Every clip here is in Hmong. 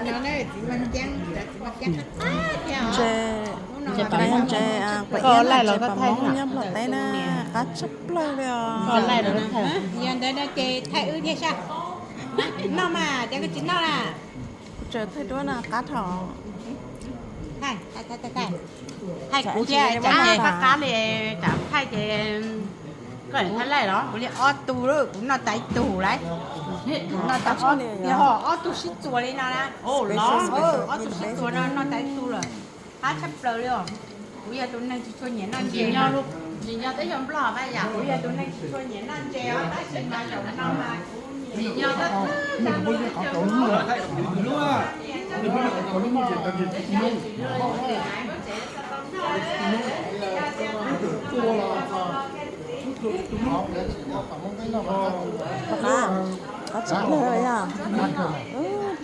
Ntses, ntses pam moos nyob Nplog teb na, qab tshaj plaws li os. Yog ntawd ces thaij wb thiab sab. Noj mas, cov koj tsis noj na. Kuv tsaws thaij duab no qab dhau. Thaij kuv thiab, tsam qab qab li, tsam thaij ces koj thaij laij los kuv li ob tug, kuv noj tas ib tug lawm. Kuv noj tas ob tug sib txuas li no na. Ob tug sib txuas no noj tas ib tug lawm. Qab tshaj plaws li os. Kuv yog tus neeg tsis tshua nyiam noj ntses. Tsis nyob teb chaws Nplog, kuv yog tus neeg tsis tshua nyiam noj ntses os, tab sis mas zaum no mas kuv nyiam. Qab tshaj plaws yog,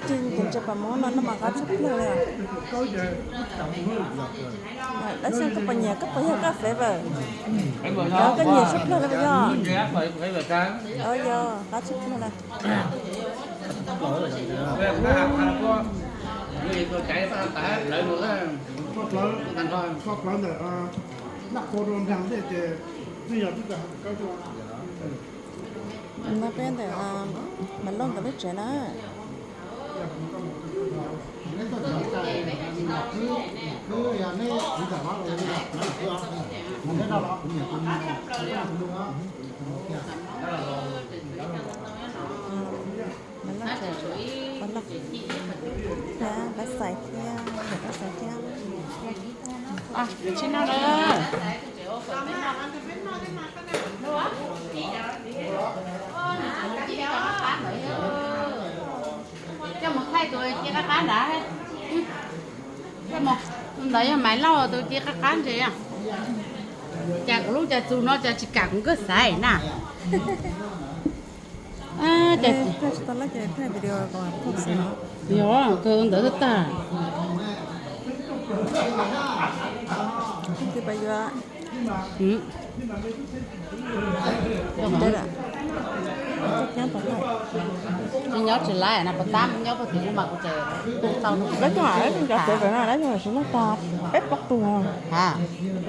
ris ntses pam moos no noj mas qab tshaj plaws li. Dab Xyooj, koj puas nyiam, koj puas yog koj favorite? Koj nyiam tshaj plaws li puas yog? Yog, qab tshaj plaws li. No peb ntawm Maiv Lauj nkawd lub tsev na. Maiv Lauj tsev, Maiv Lauj, Maiv Xais thiab, Maiv Xais thiab. Tsis noj lawm. Coj mus thaij tus ci qab qab ntawd. Tus ntawd yog Maiv Lauj tus ci qab qab ntses. Cas kuv lub cas txus no cas tsis kam kuv nkawd xaiv na. Yog, kawg ntawd tag. Tsis nyob tsis laiv na, puas tab nyob puag tim kuv mas kuv tseem tau. Dab Xyooj, dab Xyooj cov favourite no dab Xyooj tseem noj tag peb plaub tug.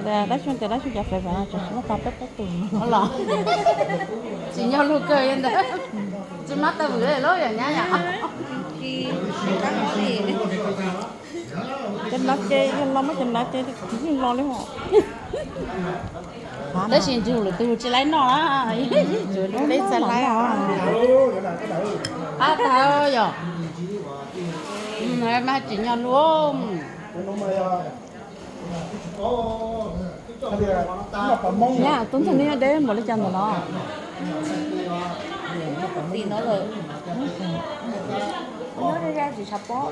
Dab Xyooj tias dab Xyooj cov favourite no tseem noj tag peb plaub tug los. Tsis nyob luag kawg li ntawd. Tsis mab tau vwm lub yam nyab yom. Cov nav ces yog los muab cov nav ces yeej los li hos. Tab sis ntsug lwm tus tsis laib noj, tsuas peb txhais laib. Qab tag yom. Mas tsis nyob luag. Nyab, tub ntxawg neb nyob deb npaum li cas ntawm no? Tim no lawm. Nyob zaj zaj tsis tshav pob.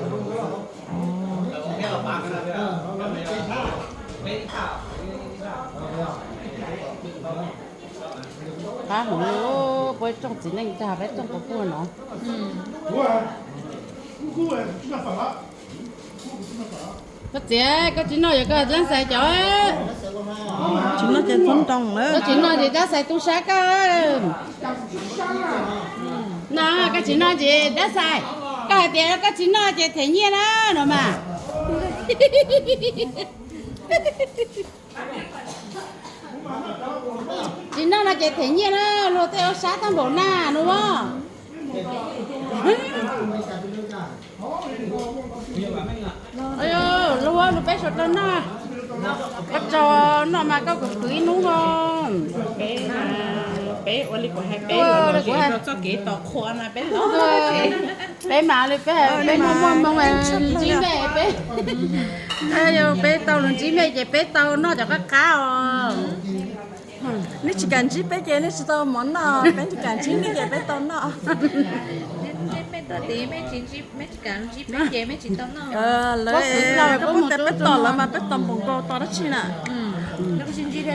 Qab heev li, peb tsoom txiv neej tag peb tsoom puas puag no. Koj txiv, koj tsis noj yog koj dab xais cov. Tsis noj ces txhob nroo lawm. Koj tsis noj ces dab xais tu sab koj. No, koj tsis noj ces dab xais. Koj hais tias koj tsis noj ces them nyiaj na no mas. Tsis noj no ces them nyiaj na, luag tej ua sab tag npaum na no. Luag ua lus peb suav dlawg noj, koj tso noj mas koj kuv kwv ib hnub no. Peb ua li kuv hais, peb txoj kev tos qhua no peb, peb mas li peb, peb muaj muaj moo ntsib mej peb, yog peb tau los ntsib mej ces peb tau noj cov qab qab os. Nej tsis kam ntsib peb ces nej tsis tau mov noj, peb tsis kam ntsib nej ces peb tau noj. Mej tsis kam ntsib peb ces mej tsis tau noj. Lawv koj puab tes peb tom lawv mas peb tom npaum nkaus tom dab tsi na. Tsis ntsib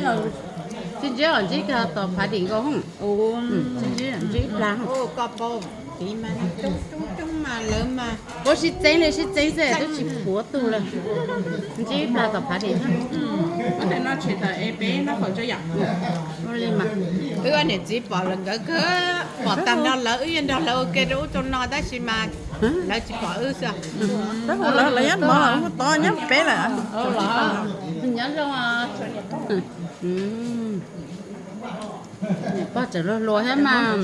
os, ntsib kag tom phav dim nkaus. Ntsib plag. Coob coob mas lawv mas puab sib txeeb li sib txeeb xwb twb tsis puav tug lawm. Ntsib plag tom phav dim. Wb ob niam txiv pom lawm nkawd kawg, pom tag nrho lawv wb yeej nrog lawv ua ke rau ub rau no tab sis mas Lawv tsis pom wb xwb. Tab sis lawv, lawv nyob no, lawv tod nyob peb lawm. Nyob zoo. Niam pog tseem hluas hluas thiab mas.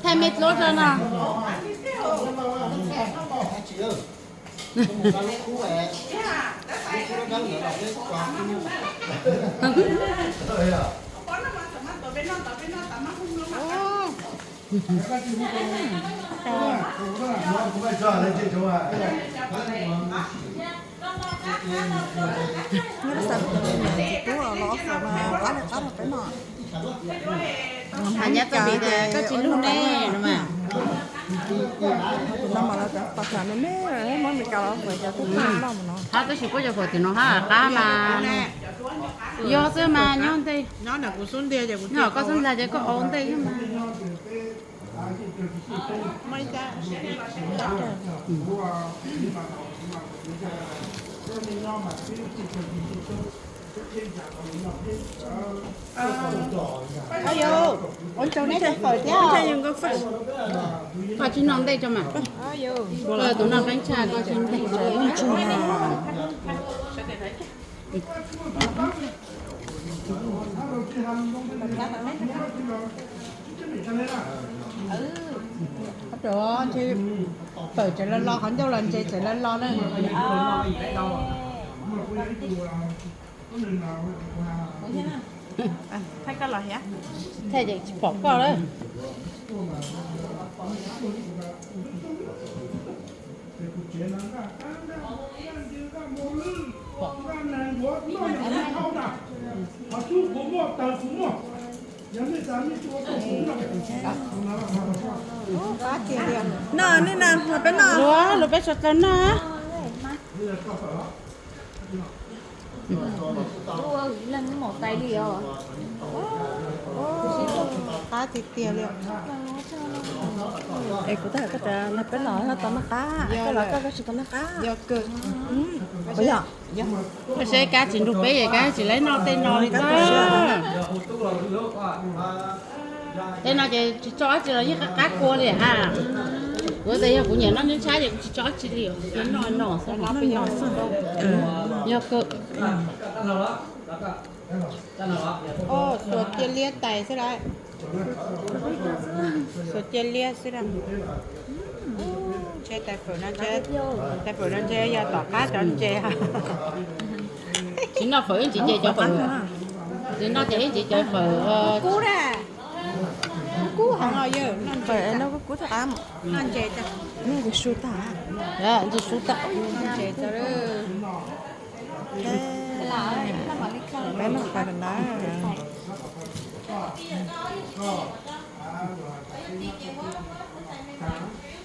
Thaij me dluab rau no. Nyob rau xav tias niam txiv tub los qab li qab rau peb noj. Hais nyob tau vim tias koj tsis lug nej no mas. Tus no mas lawv cov pas tas me me, muab Meskas los fawm cov tub tag noj mas no. Hab tab sis kuj cov fawm tim no hab qab mas. Yog xwb mas nyob ntej. Nyob koj xub ntag ces koj ua ntej xwb mas. Yus, ua tsaug nej cov fawm thiab. Koj tsis noj ntej tso mas. Koj tus noj qeeb tshaj koj tsis ntej. Fawm tseem los los, qhov ncauj los ntses tseem los los na. Thaij koj los thiab. Thaij ces tsis pom koj lawm. Noj, nej na, los peb noj. Luag, luag peb sawv dlawg noj. Qab tiag tiag li. Es kuv twb hais koj tias peb los tau noj qab, koj los koj, koj tsis tau noj qab. Yog kawg. Puas yog? Koj saib kab tsis nrug peb es kab tsis laib noj tej no li kab. Tej no ces tsis tso dab tsi los yeej qab kua li ha. Kuv tias yog kuv nyiam noj ntshab ces kuv tsis tso dab tsi li, noj no xwb. Yog kawg. Xuas cia liab tais xwb lawm. Xuas cia liab xwb lawm. Ntshe tais fawm no, tais fawm no ntshe yog tom qab cov ntses. Tsis noj fawm ib ntsis ces cov fawm, tsis noj ces ib ntsis cov fawm. Kub na, kub heev os yawg, noj ntses, noj ntses tag, ntses su tag, noj ntses tag. Peb noj pas na.